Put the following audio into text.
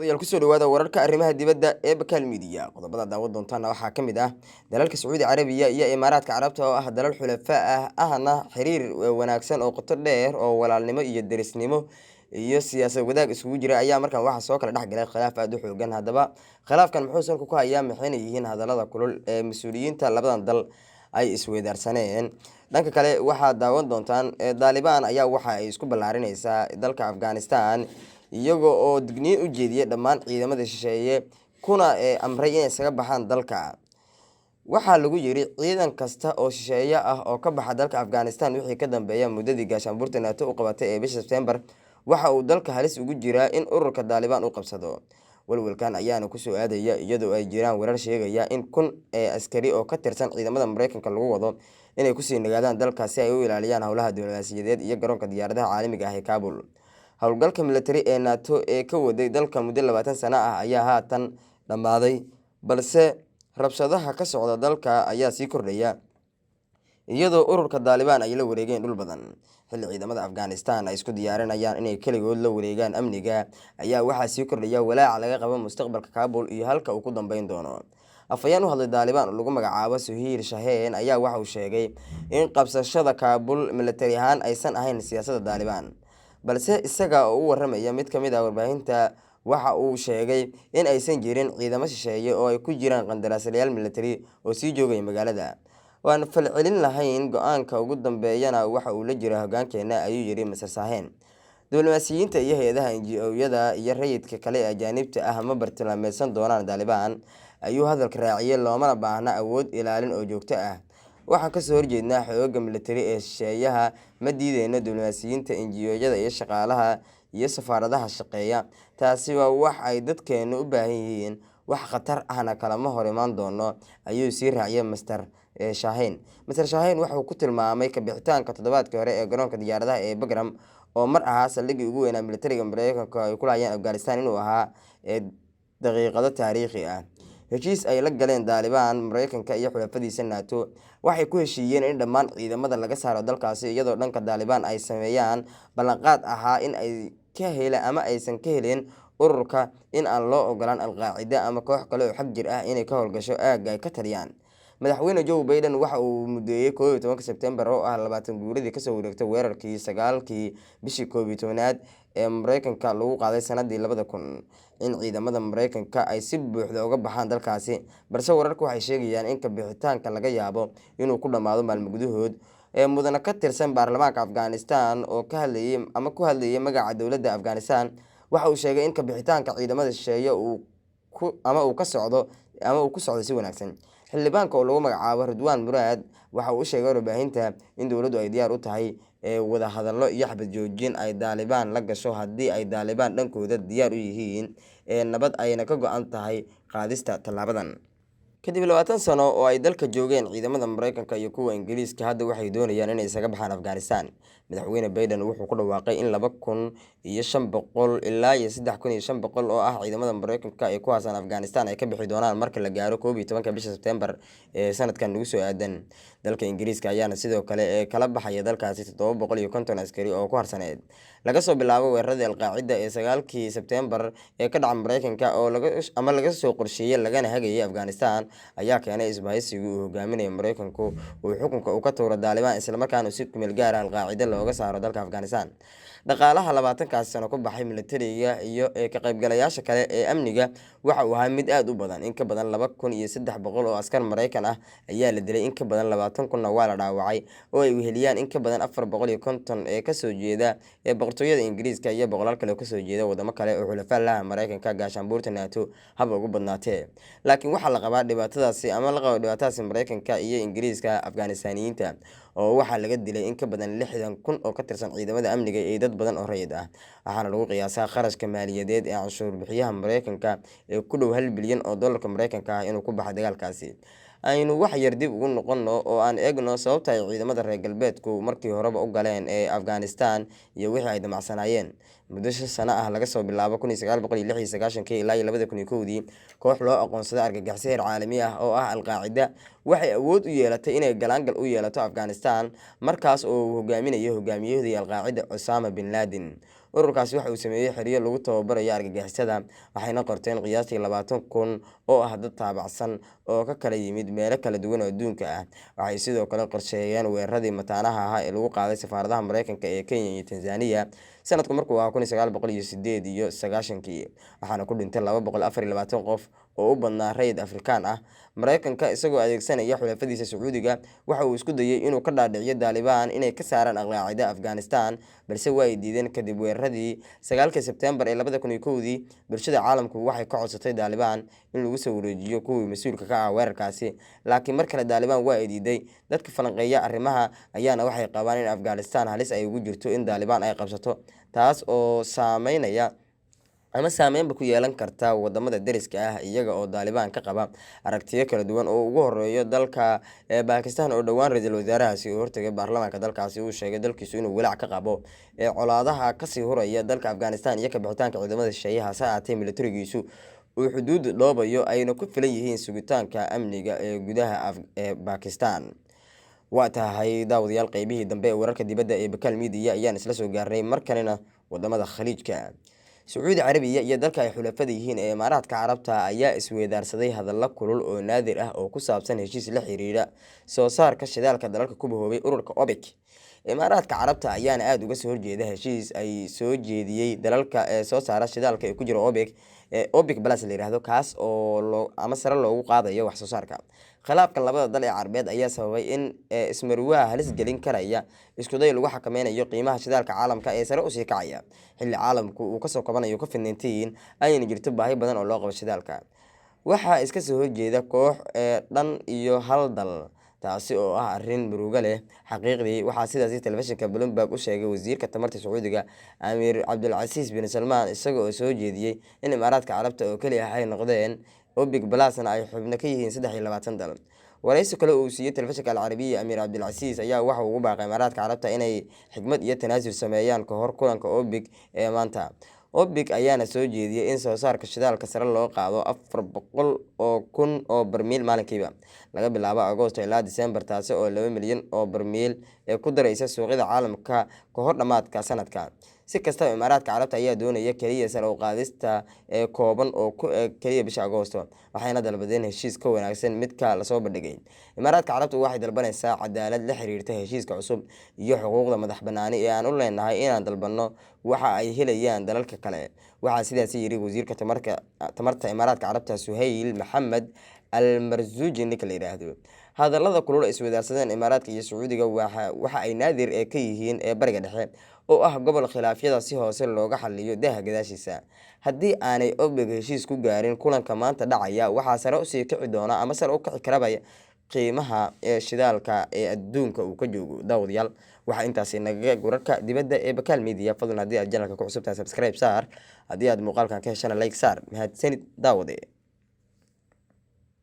Odayaal, kusoo dhawaada wararka arrimaha dibadda ee Bakaal Media. Qodobada daawan doontaana waxaa ka mid ah dalalka Sacuudi Carabiya iyo Imaaraadka Carabta oo ah dalal xulafa ah, ahna xiriir wanaagsan oo qoto dheer oo walaalnimo iyo derisnimo iyo siyaasad wadaag isugu jira, ayaa markan waxaa soo kala dhex galay khilaaf aada u xoogan. Haddaba khilaafkan muxuu salka ku hayaa? Maxayna yihiin hadallada kulul ee mas-uuliyiinta labadan dal ay isweydaarsaneen? Dhanka kale, waxaad daawan doontaan Daalibaan ayaa waxa ay isku ballaarineysaa dalka Afghanistan, iyaga oo digniin u jeediyay dhammaan ciidamada shisheeye, kuna amray inay isaga baxaan dalka. Waxaa lagu yiri ciidan kasta oo shisheeye ah oo ka baxa dalka Afghanistan wixii ka dambeeya muddadii gaashaanbuurta NATO u qabatay ee bisha Sebtembar, waxa uu dalka halis ugu jiraa in ururka Daalibaan u qabsado. Walwalkan ayaana kusoo aadaya iyadoo ay jiraan warar sheegaya in 1000 askari oo ka tirsan ciidamada Mareykanka lagu wado inay kusii nagaadaan dalka si ay u ilaaliyaan howlaha diblomaasiyadeed iyo garoonka diyaaradaha caalamiga ah ee Kabul. Howlgalka militari ee NATO ee ka waday dalka muddo 20 sano ah ayaa haatan dhammaaday, balse rabshadaha ka socda dalka ayaa sii kordhaya, iyadoo ururka Daalibaan ay la wareegeen dhul badan. Xilli ciidamada Afghanistan ay isku diyaarinayaan inay keligood la wareegaan amniga, ayaa waxaa sii kordhaya walaaca laga qabo mustaqbalka Kabul iyo halka uu ku dambeyn doono. Afhayeen u hadlay Daalibaan oo lagu magacaabo Suhiir Shaheen ayaa waxa uu sheegay in qabsashada Kabul militari ahaan aysan ahayn siyaasadda Daalibaan, balse isaga oo u waramaya mid ka mid ah warbaahinta, waxa uu sheegay in aysan jirin ciidamo shisheeye oo ay ku jiraan qandaraaslayaal militari oo sii joogaya magaalada. "Waan falcelin lahayn, go-aanka ugu dambeeyana waxa uu la jira hogaankeena," ayuu yiri Mister Sahen. "Diblomaasiyiinta iyo hay-adaha NGO-yada iyo rayidka kale ee ajaanibta ah ma bartilmaameedsan doonaan Daalibaan," ayuu hadalka raaciyay, "loomana baahna awood ilaalin oo joogto ah. Waxaan kasoo horjeednaa xooga militari ee shisheeyaha. Ma diideyno diblomaasiyiinta, NGO-yada iyo shaqaalaha iyo safaaradaha shaqeeya. Taasi waa wax ay dadkeenu u baahan yihiin, wax khatar ahna kalama hor imaan doono," ayuu sii raaciyay Mister Shahin. Mister Shahin wuxuu ku tilmaamay kabixitaanka toddobaadkii hore ee garoonka diyaaradaha ee Bagram, oo mar ahaa saldhiggii ugu weynaa militariga Mareykanka ay ku laayeen Afghanistan, inuu ahaa daqiiqado taariikhi ah. Heshiis ay la galeen Daalibaan, Mareykanka iyo xulafadiisa NATO waxay ku heshiiyeen in dhammaan ciidamada laga saaro dalkaasi, iyadoo dhanka Daalibaan ay sameeyaan ballanqaad ahaa in ay ka hela ama aysan ka helin ururka in aan loo ogolaan Alqaacida ama koox kale oo xag jir ah inay ka howlgasho aagga ay ka taliyaan. Madaxweyne Joe Biden waxa uu mudeeyey 11-ka Sebtembar, oo ah 20 guuradii kasoo wareegtay weerarkii 9-kii bishii 11aad ee Mareykanka lagu qaaday sanadii 2000, in ciidamada Mareykanka ay si buuxda uga baxaan dalkaasi, balse wararku waxay sheegayaan in kabixitaanka laga yaabo inuu ku dhammaado maalmo gudahood. Ee mudane ka tirsan baarlamaanka Afghanistan oo ka hadlayay ama ku hadlayay magaca dowladda Afghanistan waxa uu sheegay in kabixitaanka ciidamada shisheeye uu ku ama uu ka socdo ama uu ku socdo si wanaagsan. Xildhibaanka oo lagu magacaabo Ridwaan Muraad waxa uu u sheegay warbaahinta in dowladdu ay diyaar u tahay wada hadallo iyo xabad joojin ay Daalibaan la gasho, haddii ay Daalibaan dhankooda diyaar u yihiin nabad, ayna ka go-an tahay qaadista tallaabadan. Kadib 20 sano oo ay dalka joogeen ciidamada Mareykanka iyo kuwa Ingiriiska, hadda waxay doonayaan inay isaga baxaan Afghanistan. Madaxweyne Biden wuxuu ku dhawaaqay in 2500 ilaa iyo 3500 oo ah ciidamada Mareykanka ee ku haasan Afghanistan ay ka bixi doonaan marka la gaaro 11-ka bisha Sebtembar ee sanadkan nagu soo aadan. Dalka Ingiriiska ayaana sidoo kale ee kala baxaya dalkaasi 750 askari oo ku harsaneyd. Laga soo bilaabo weeraradii Alqaacida ee 9-kii Sebtembar ee ka dhaca Mareykanka, oo laga ama laga soo qorsheeyey lagana hagayay Afghanistan, ayaa keenay isbahaysigii uu hogaaminayay Mareykanku uu xukunka uu ka tuuro Daalibaan, islamarkaana si kumeel gaar ah Alqaacida looga saaro dalka Afghanistan. Dhaqaalaha 20-kaas sano ku baxay militariga iyo ka qaybgalayaasha kale ee amniga waxa uu ahaa mid aada u badan. In ka badan 2300 oo askar Mareykan ah ayaa la dilay, in ka badan 20,000-na waa la dhaawacay, oo ay weheliyaan in ka badan 450 ee kasoo jeeda ee Boqortooyada Ingiriiska iyo boqolaal kale oo kasoo jeeda wadamo kale oo xulafaa laha Mareykanka, gaashaanbuurta NATO haba ugu badnaatee. Laakiin waxaa la qabaa dhibaatadaasi ama la qabo dhibaatadaasi Mareykanka iyo Ingiriiska Afghanistaniyiinta, oo waxaa laga dilay in ka badan 60,000 oo ka tirsan ciidamada amniga iyo dad badan oo rayid ah. Waxaana lagu qiyaasaa kharashka maaliyadeed ee canshuur bixiyaha Mareykanka ee ku dhow 1 bilyan oo dollarka Mareykanka ah inuu ku baxay dagaalkaasi. Aynu wax yar dib ugu noqono oo aan eegno sababta ay ciidamada reer galbeedku markii horeba u galeen ee Afghanistan iyo wixii ay damacsanaayeen. Muddo 5 sano ah, laga soo bilaabo 1996-kii ilaa iyo 2001-dii, koox loo aqoonsaday argagixiso heer caalami ah oo ah Al-Qaacida waxay awood u yeelatay inay galaangal u yeelato Afghanistan, markaas oo uu hogaaminayo hogaamiyahoodii Al-Qaacida, Osama bin Laden. Ururkaasi waxa uu sameeyey xeryo lagu tababarayo argagixisada, waxayna qorteen qiyaastii 20,000 oo ah dad taabacsan oo ka kala yimid meelo kala duwan oo adduunka ah. Waxay sidoo kale qorsheeyeen weeraradii mataanaha ahaa ee lagu qaaday safaaradaha Mareykanka ee Kenya iyo Tanzania sanadku markuu ahaa 1998-kii, waxaana ku dhintay 224 qof oo u badnaa rayid Afrikaan ah. Mareykanka, isagoo adeegsanaya xulafadiisa Sacuudiga, waxa uu isku dayay inuu ka dhaadhiciyo Daalibaan inay ka saaraan Alqaacida Afghanistan, balse waa ay diideen. Kadib weeraradii 9-kii Sebtembar ee 2001-dii, bulshada caalamku waxay ka codsatay Daalibaan in lagu soo wareejiyo kuwii mas-uulka ka ah weerarkaasi, laakiin mar kale Daalibaan waa ay diiday. Dadka falanqeeya arrimaha ayaana waxay qabaan in Afghanistan halis ay ugu jirto in Daalibaan ay qabsato, taas oo saameynaya ama saameynba ku yeelan karta wadamada deriska ah, iyaga oo Daalibaan ka qaba aragtiyo kala duwan, oo ugu horeeyo dalka Bakistan, oo dhowaan ra-iisul wasaarahaasi uu hortagay baarlamaanka dalkaasi uu sheegay dalkiisu inuu walaac ka qabo ee colaadaha kasii huraya dalka Afghanistan iyo kabixitaanka ciidamada shisheeyaha, hase ahaatee militarigiisu uu xuduud dhoobayo ayna ku filan yihiin sugitaanka amniga ee gudaha ee Bakistan. Waa tahay daawadayaal, qeybihii dambe ee wararka dibadda ee Bakaal Media ayaan isla soo gaarnay. Markanina wadamada Khaliijka. Sacuudi Carabiya iyo dalka ay xulafada yihiin ee Imaaraadka Carabta ayaa isweydaarsaday hadallo kulul oo naadir ah oo ku saabsan heshiis la xiriira soo saarka shidaalka dalalka ku bahoobay ururka OPEC. Imaaraadka Carabta ayaana aada uga soo horjeeda heshiis ay soo jeediyey dalalka ee soo saara shidaalka ee ku jira OPEC, ee OPEC Plus la yiraahdo, kaas oo loo ama sare loogu qaadayo wax soo saarka. Khilaafka labada dal ee Carbeed ayaa sababay in ismarwaa halis gelin karaya iskuday lagu xakameynayo qiimaha shidaalka caalamka ee sare usii kacaya, xilli caalamku uu kasoo kabanayo COVID-19, ayna jirto baahi badan oo loo qabo shidaalka. Waxaa iska soo horjeeda koox ee dhan iyo hal dal, taasi oo ah arrin murugo leh xaqiiqdii, waxaa sidaasi telefishinka Bloomberg u sheegay wasiirka tamarta Sacuudiga, Amiir Cabdulcasiis bin Salmaan, isaga oo soo jeediyey in Imaaraadka Carabta oo keliya ay noqdeen OPEC Plusna ay xubno ka yihiin 23 dal. Waraysi kale uu siiyey telefishinka Alcarabiya, Amiir Cabdilcasiis ayaa waxa uu ugu baaqay Imaaraadka Carabta inay xikmad iyo tanaasul sameeyaan kahor kulanka OPEC ee maanta. OPEC ayaana soo jeediyey in soo saarka shidaalka sare loo qaado 400,000 oo barmiil maalinkiiba laga bilaabo Agoosto ilaa Disembar, taasi oo 2 milyan oo barmiil ee ku dareysa suuqyada caalamka kahor dhammaadka sanadka. Si kastaba, Imaaraadka Carabta ayaa doonaya keliya sare u qaadista ee kooban oo ku eg keliya bisha Agoosto, waxayna dalbadeen heshiis ka wanaagsan midka lasoo bandhigay. Imaaraadka Carabtu waxay dalbanaysaa cadaalad la xiriirta heshiiska cusub iyo xuquuqda madax banaani ee aan u leenahay inaan dalbanno waxa ay helayaan dalalka kale, waxaa sidaasi yiri wasiirka tamarta Imaaraadka Carabta, Suhayl Maxamed Al Marzuuji, ninka la yidhaahdo. Hadallada kulul iswadaarsadeen Imaaraadka iyo Sacuudiga waxa ay naadir ee ka yihiin ee Bariga Dhexe, oo ah gobol khilaafyada si hoose looga xaliyo daaha gadaashiisa. Haddii aanay OPEC heshiis ku gaarin kulanka maanta dhacaya, waxaa sare usii kici doona ama sare u kici karabaya qiimaha ee shidaalka ee adduunka uu ka joogo. Daawadayaal, waxaa intaasi nagaga wararka dibadda ee Bakaal Media. Fadlan haddii aad channelka ku cusubtahay, subscribe saar. Haddii aad muuqaalkan ka heshana, like saar. Mahadsanid daawade.